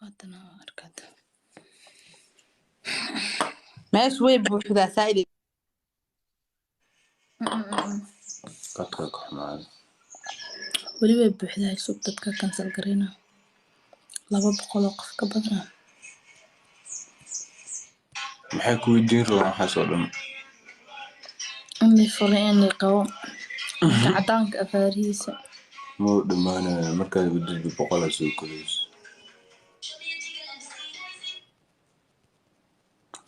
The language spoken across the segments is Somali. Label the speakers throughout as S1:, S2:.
S1: Haddana waa arkaata.
S2: Meeshu way buuxdaa saaid.
S3: Qadka ka xumaaday.
S1: Weli way buuxdaa, sug, dadka cancel gareyna. 200 oo qof ka badana.
S3: Maxay ku weydiin rabaan waxaas oo dhan?
S1: In lay furay, in lay qabo, ninka cadaanka afaarihiisa.
S3: Ma u dhammaanaya markaad wadidba 100 soo kolayso.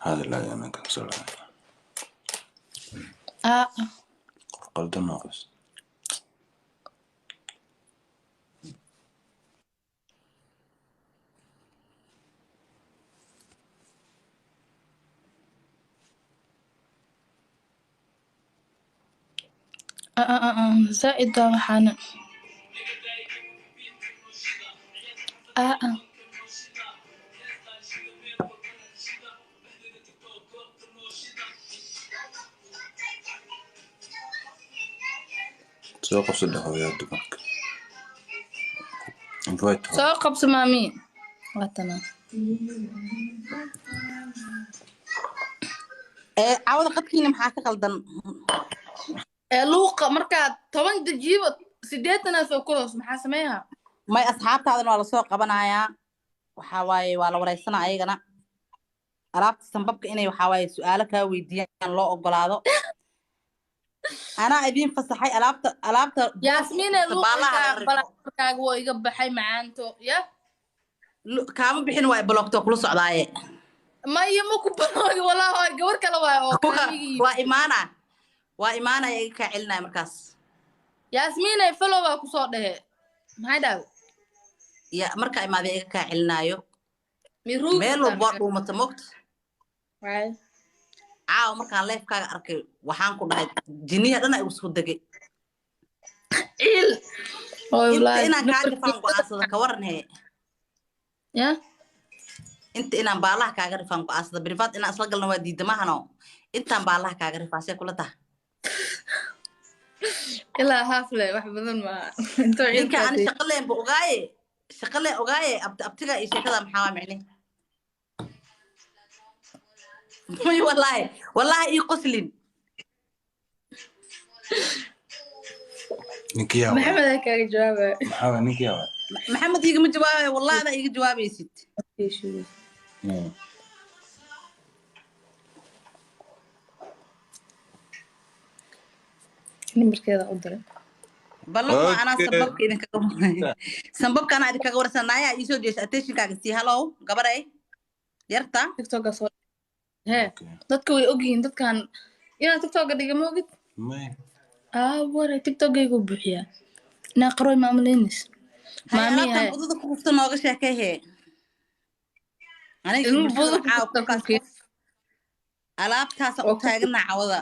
S3: Hadalaya anaan kansalaya.
S1: Aa.
S3: Qof qaldan oo qabs.
S1: Zaaid baa waxaana. Aa.
S3: Soo qabso dhahooyaa dumarka. Invite her.
S1: Soo qabso, maami, waatana.
S2: Ee cawada qadkiina maxaa ka qaldan?
S1: Ee luuqa markaad 10 dajiiba 80 soo koros, maxaa sameeyaa?
S2: May, asxaabtaadana waa lasoo qabanayaa. Waxaa waaye waa la wareysanaa ayagana, alaabta sambabka inay waxaa waaye su-aalo kaa weydiiyaan loo ogolaado. Anaa idiin fasaxay alaabta.
S1: Yaasmiine, luuqa.
S2: Baalaha laga rifo.
S1: Balakaaga waa iga baxay macaanto ya.
S2: Kaama bixin, waa blockto kula socdaaye.
S1: Maya, ma ku baloogi walaahi, gabar kale waay oo kaamigii.
S2: Waa imaana, waa imaanaya, iga kaa celinaya markaas.
S1: Yaasmiine, follow baa kusoo dhehe, maxay dhahday?
S2: Ya markaa imaada iga kaa celinaayo.
S1: Miruugi.
S2: Meel walba waa dhuumata, mogta.
S1: Waay.
S2: Caawa markaan live-kaaga arkay, waxaan ku dhahay jiniya dhan igu soo degay.
S1: Ciil. Oy.
S2: Inta
S1: Wallaahi.
S2: inaan kaa rifaan go'aansada, ka waran hee?
S1: Ya.
S2: Inta inaan baalaha kaaga rifaan go'aansada, private inaan isla galno waa diida mahano, intaan baalaha kaaga rifaa, see kula taha?
S1: Ilaa haafle wax badan maaha intoo.
S2: Ninka ani
S1: ciilkaasi.
S2: Shaqo leen ba ogaaye, shaqo leen ogaaye, abti abtiga iyo sheekada maxaa waa micne? May, wallaahi wallaahi ii qoslin.
S3: Ninkii yaa waay?
S1: Maxamed ayaa kaaga jawaabaya.
S3: Maxaa waay ninkii yaa waay?
S2: Maxamed igama jawaabayo, wallahi adaa iiga jawaabaysid.
S1: Nambarkeeda u diray.
S2: Ballan waa anaa.
S3: Okay.
S2: Sambabka idinkaga, sambabka anaa idinkaga warsan. Naayaa iisoo jeesa, attentionkaaga sii. Hallow, gabaray yarta.
S1: TikToka soo hee.
S3: Okay.
S1: Dadka way ogyihiin dadkan inaad TikToka dhiga, ma ogid?
S3: May.
S1: Aa, waray, TikTokaygu buuxiyaa inaa qaroy maamuleynis.
S2: Hay.
S1: Maami.
S2: Alaabtan
S1: Hay.
S2: budada ku kufta nooga sheekay hee, aniga
S1: Ilmo
S2: bulshada
S1: budo ku
S2: caawa
S1: kufta
S2: qofkaas
S1: ku keen.
S2: qof alaabtaasa
S1: Oo
S2: u taagana cawada.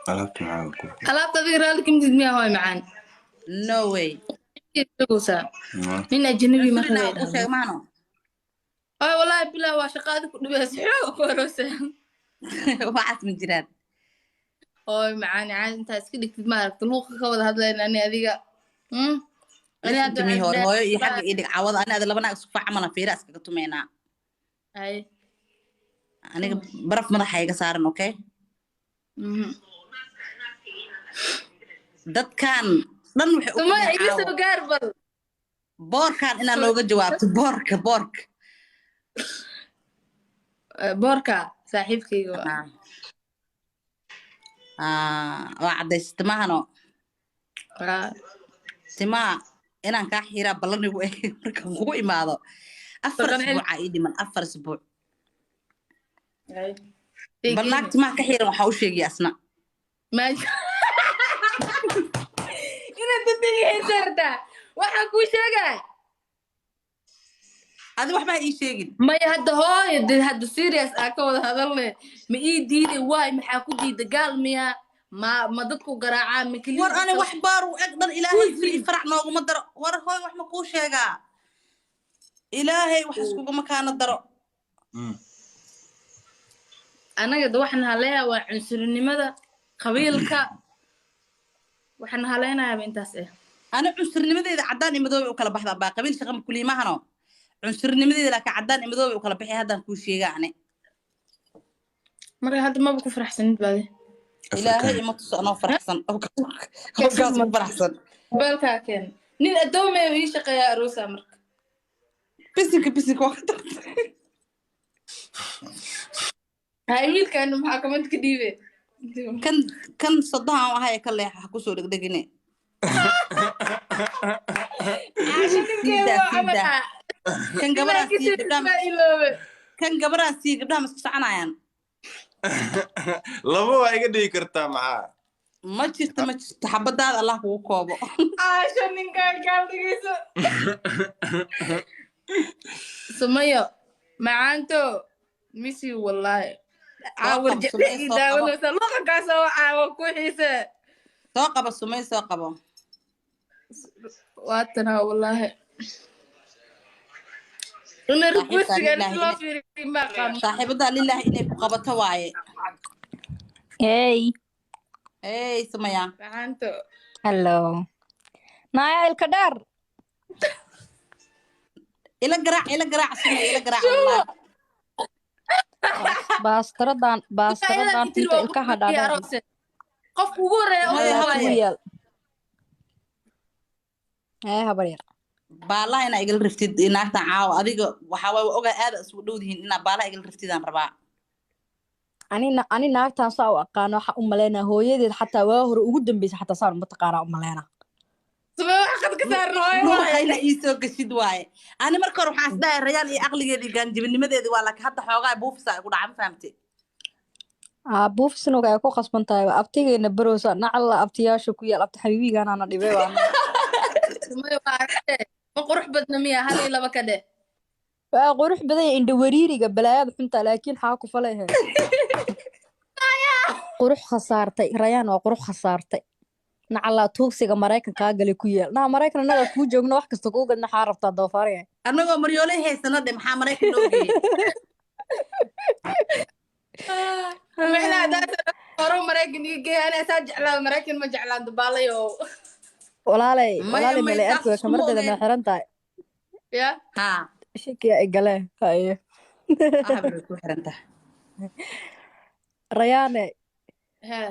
S3: Alaabta maxaa ku?
S1: Alaabta adiga raalli kamidid miyaa, hooy macaan?
S2: No way.
S1: Sheegaysaa nin ajnabi ma
S2: Cunsurina
S1: rabay.
S2: ku sheeg maano.
S1: Oy, wallaahi bilaa waa shaqa adig ku dhibaysa, xoog ku aroosa.
S2: Waxaas ma jiraan.
S1: Oy macaan, caadi intaa iska dhigtid, maaragta, luuqa ka wada hadlayna ani adiga. Ani
S2: Listen
S1: hadda
S2: to me.
S1: waxaan
S2: Hore
S1: isleeyahay
S2: hooyo iyo xagga ii dhig cawada, ani ada laba naag isku fac camalan fiira iskaga tumeynaa.
S1: Ay.
S2: Aniga baraf madaxa iga saaran, okay? Dadkan dhan waxay u
S1: Sumaya,
S2: fadhiyaan
S1: iga
S2: caawa
S1: soo gaar bal.
S2: Boorkan inaa nooga jawaabto, boorka, boorka.
S1: Boorka saaxiibkayga waa.
S2: Ah, waa caddays timahano.
S1: Waa.
S2: Timaha inaan kaa xiiraa ballanigu eh markaan kugu imaado 4
S1: Dhaqan cel.
S2: isbuuca ii dhiman, 4 isbuuc.
S1: Ay.
S2: Bal naag timaha ka xiiran waxaa u sheegaya asna.
S1: Inaad dadegaysa rabtaa, waxaan kuu sheegaa.
S2: Adi waxba ha ii sheegin.
S1: Maya, hadda hooyo de, hadda serious aa ka wada hadalne, ma ii diiday? Waay, maxaa ku diida? Gaal miyaa? Ma dadku garaacaa ma keliya?
S2: War ani wax baaru eg dhan Ilaahay fil iyo farac nooguma daro. War hooy, wax ma kuu sheegaa? Ilaahay wax iskuguma kaana daro.
S1: Anaga de waxaan haleeyaa waa cunsurinimada, qabiilka waxaan haleynayaaba intaas eh.
S2: Ani cunsurnimadeeda caddaan iyo madoobay u kala baxdaa baa qabiil shaqa kuliimahano cunsurnimadeeda, laakiin caddaan iyo madoobay u kala baxay haddaan kuu sheega ani.
S1: Marka hadda maba ku faraxsanid baadi.
S2: Ilaahay ima tuso anoo faraxsan oo kaas ku faraxsan.
S1: Mobeelkaa keen, nin addoomeeyo ii shaqeeya aroosa marka.
S2: Bisinka, bisinka, waa ka dartay.
S1: Hay, wiilkan maxaa comment ka dhiibe?
S2: Kan sodohan ahay ka leexa, ha kusoo dhegdhegine.
S1: Caasho ninkeeda
S2: Siidaa,
S1: waa camal.
S2: Siidaa. Kan gabaraan siiye gabdhaha.
S1: Baa iloobe.
S2: Kan gabaraan siiye, gabdhaha ma isku soconayaan?
S3: Laba waa iga dhigi kartaa, maxaa?
S2: Ma jirto, ma jirto, xabadaada Allah kugu koobo.
S1: Caasho ninkaan gaal dhigayso. Sumayo macaanto, miss you wallahi. Caawar.
S2: Qabo, Sumaya,
S1: Jecel
S2: soo qabo.
S1: Daawanaysa luqankaas oo caawa ku xiise.
S2: Soo qabo Sumay, soo qabo.
S1: Waatana wallahi ina requestiga
S2: Saaxiibtaa
S1: loo fiiriyo ma aqaano.
S2: Saaxiibadaa lilaahi inay ku qabato waaye.
S4: Hey,
S2: Hey Sumaya.
S1: Macaanto.
S4: Hello. Naya ilka dheer.
S2: Ila garaac, ila garaac Sumaya, ila garaac wallahi.
S4: Baastaradan, baastaradan inta ilkaha dhaadheer.
S1: Qofka ugu horeeya
S2: Maya,
S1: oo
S2: habar
S1: waaye.
S4: Ku yaal. Ee, habar yar.
S2: Baalaha inaa igala riftid naagtan caawa, adiga waxaa waaye waa ogaa aada isugu dhowdihiin, inaa baalaha igala riftidaan rabaa.
S4: Ani naagtan saa u aqaano, waxa u maleynaa hooyadeed xataa waa hore ugu dambeysay, xataa saan uma taqaanaa u maleynaa.
S1: Sumaya wax qad ka saaran hooyo waaye.
S2: Ruuxayna ii soo gashid waaye. Ani marka hore waxaan isdhahay Rayaan iyo aqligeeda iyo gaanjibinimadeedi waa, laakiin hadda xoogaa buufisaa igu dhaca, ma fahamte?
S4: Aa, buufisnoga ay ku qasban tahay abtigeena barowsa nacalla abtiyaasha ku yaal, abti xabiibigaana dhibay waa.
S1: Sumaya waa aragtee, ma qurux badna miya? Hal iyo laba ka dheh.
S4: Waa qurux badan yahay indho wariiriga balaayada xunta, laakiin xaa ku falay he qurux khasaartay Rayaan, waa qurux khasaartay. Nacallaa tuugsiga Maraykankaa galay ku yaal, naa Maraykan annaga kuu joogno, wax kasta kuu gadna, xaa rabtaa doofaaraya?
S2: Annagoo maryooley haysano dhe, maxaa Maraykan noo geeyey?
S1: Micnaha haddaad hore Maraykan iga geeya, ani asaa jeclaa Maraykan, ma jeclaan dubaalayo.
S4: Walaalay.
S2: Maya,
S4: Walaalay.
S2: maya,
S4: Meelay
S2: taas
S4: arki way
S2: iskuma
S4: kamardeeda
S2: ogeen.
S4: Ma xiran tahay?
S1: Ya.
S2: Haa.
S4: Shakiya ay galeen haye.
S2: Ah, bay ku xiran tahay.
S4: Rayaane.
S1: He.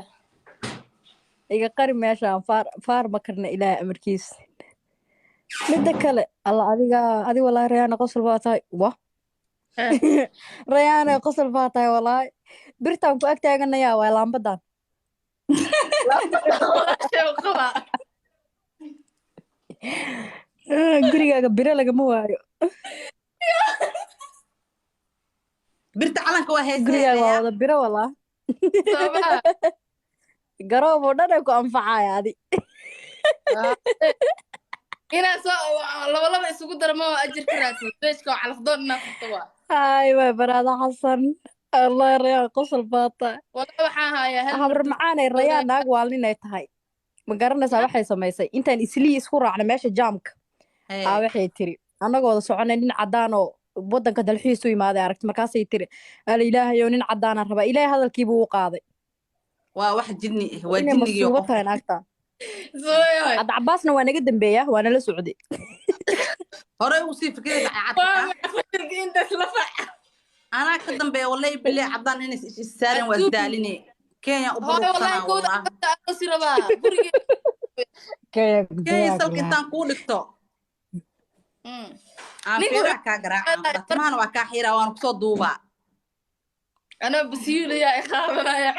S4: Iga qari meeshaan, faar faar ma karna, Ilaahay amarkiis. Midda kale alla adiga adi, walaahi Rayaane qosol baa tahay wa.
S1: He.
S4: Rayaane qosol baa tahay walaahi, birtaan ku ag taaganayaa waa laambadan.
S1: Walaashay u qabaa.
S4: Ah, gurigaaga biro lagama waayo.
S2: Birta calanka waa
S4: Gurigaaga waa
S2: heesee.
S4: Wada biro walaa.
S1: Soomaa.
S4: Garoob oo dhan ay ku anfacaya adi.
S1: Inaa soo laba laba isugu daro ma waa ajir ka raadsan beejka oo calafdoon inaa furto waa.
S4: Hay waay baraada Xasan, Allah, Rayaan qosol baa tahay.
S1: Walaa waxaan hayaa hal.
S4: Habar macaanay, Rayaan naag waalin ay tahay ma garanaysaa? Waxay samaysay intaan islii isku raacnay meesha jaamka aa, waxay tiri annagoo wada soconay nin caddaan oo waddanka dalxiis u imaaday aragti, markaasay tiri ala Ilaahayow nin caddaanaan rabaa. Ilaahay hadalkiibuu u qaaday.
S2: Waa wax jinni ah, waa
S4: inay
S2: jinnigiyo
S4: masuubo
S2: qof.
S4: Tahay naagta.
S1: Sooyoy.
S4: Hadda Cabaasna waa naga dambeeya, waa nala socday.
S2: Horey ugu sii fikiraysa
S1: Waa
S2: cadka.
S1: Maxaa fashilka intaas la fac?
S2: Anaa ka dambeeya wallahi billahi, caddaan inay is saareen waa isdaaline Kenya u
S1: Hooyo wallahi.
S2: buruqsanaa.
S1: Kowda
S2: Wallah.
S1: afarta aroosi rabaa gurigee.
S2: Kenya salka intaan kuu dhigto aan
S1: Ninka
S2: feeraha kaa garaaca, timahana waa kaa xiraa, waana kusoo duubaa.
S1: Anaa basiilayaa i qaadanaya.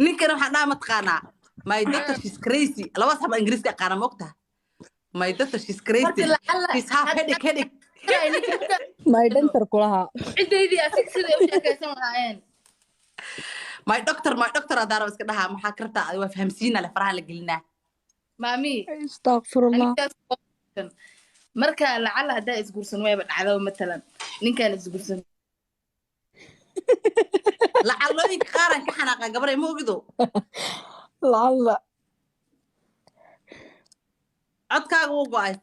S2: Ninkana waxaan dhaha mataqaanaa, "My daughter, she's crazy." Laba saxba Ingiriiska aqaana, ma ogtaha? "My daughter, she's crazy."
S1: Marka lacala
S2: "She's half headache, headache."
S4: My dhantar kulahaa.
S1: Cidaydii asig siday u sheekaysan lahaayeen.
S2: "My doctor, my doctor" adaara iska dhahaa, maxaa ka rabtaa adi? Waa fahamsiina leh, faraha la gelinaa.
S1: Maami.
S4: Astaqfirullah.
S1: Anigaas marka lacala haddaa isguursan wayba dhacdo, matalan ninkaan isguursan.
S2: Lacalooyinka qaaraan ka xanaaqa gabaray, ma ogido?
S4: Lacala.
S2: Codkaaga wuu go'ay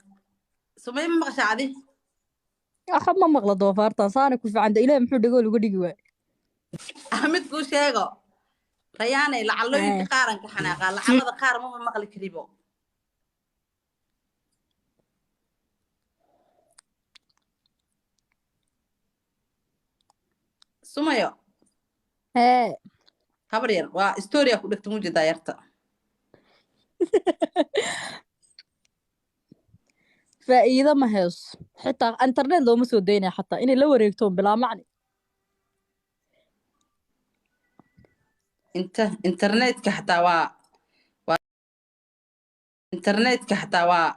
S2: Sumay, ma maqashaa adi?
S4: Waxa ma maqla doofaartan saana ku fiican. Ilaahay muxuu dhagool uga dhigi waay?
S2: Mid kuu sheego. Rayaanay, lacalooyinka qaaran ka xanaaqaa, lacalada qaar maba maqli karibo. Sumayo.
S4: Hee.
S2: Habar yar waa storia ku dhegta mujeedaa yarta.
S4: Faa'iido ma hayso, xitaa internet looma soo daynaya, xataa inay la wareegto bilaa macni.
S2: Inta internetka xataa waa internetka xataa waa.